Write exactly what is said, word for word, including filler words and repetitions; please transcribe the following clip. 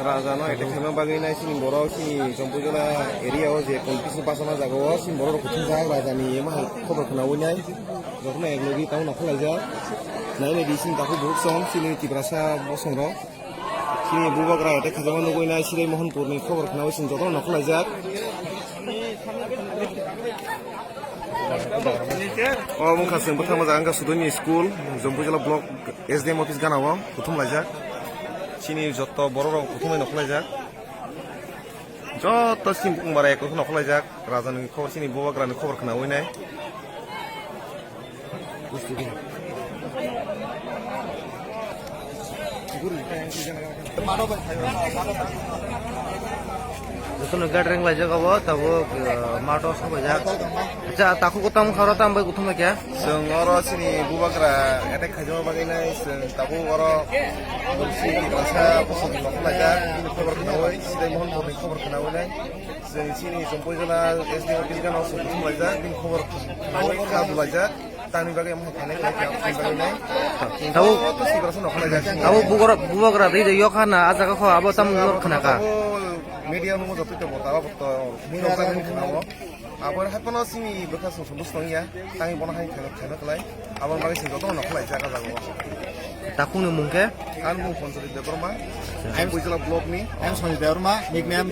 Raja no attack khaima bagwi nai sini borok sini Chompuijala area o je competition bachana jaga o sini borok rok kuthum jak raja ni ema hai khobor khwnawi nai jotono ek logi tamo nokho laijak nai nai di sini takhuk bukhuk song sini Tiprasa bosong rok sini bubagra attack khaima nugwi nai sini Mohanpur ni khobor khwnawi sini jotono nokho laijak. O wngkha chwng bwthangma jaga wngkha Sudoni school, Chompuijala block S D M office gana o kuthum laijak. Chini joto borok rok kuthum bai nokho laijak. Joto chini bukung bara ekho nokho laijak. Raja ni khobor chini bubagra ni khobor khwnawi nai. Jotono gathering laijak abo, tabuk, uh, mato sobaijak. Acha, takhuk o tamo kharo tam bai kuthum khe? Chwng oro chini bubagra attack khaijak bagwi nai chwng tabuk oro chini Tiprasa bosong nokho laijak, bini khobor khwnawi, Sidai Mohanpur ni khobor khwnawi nai. Chwng chini Chompuijala S D office gana o chwng kuthum laijak, bini khobor khwnawi kha bulaijak. Tamni bagwi omo hai khainai khlai khe aboni bagwi nai. Tabuk, tabuk bugra, bubagra tei de yok hana ah jaga kho abo tam nok khna kha. Media no mo joto to bota bo to mui rok jani khna o. Abo hai kono sini bwkha sung sung bwsong ya. Tangwi bono hai khainai khainai khlai. Aboni bagwi sing joto nok khlai jaga jaga o. Takhuk ni mung khe? Ang mung Ponchali Debbarma. Acha. Ang Puijala block ni. Ang Sanjay Debbarma, nickname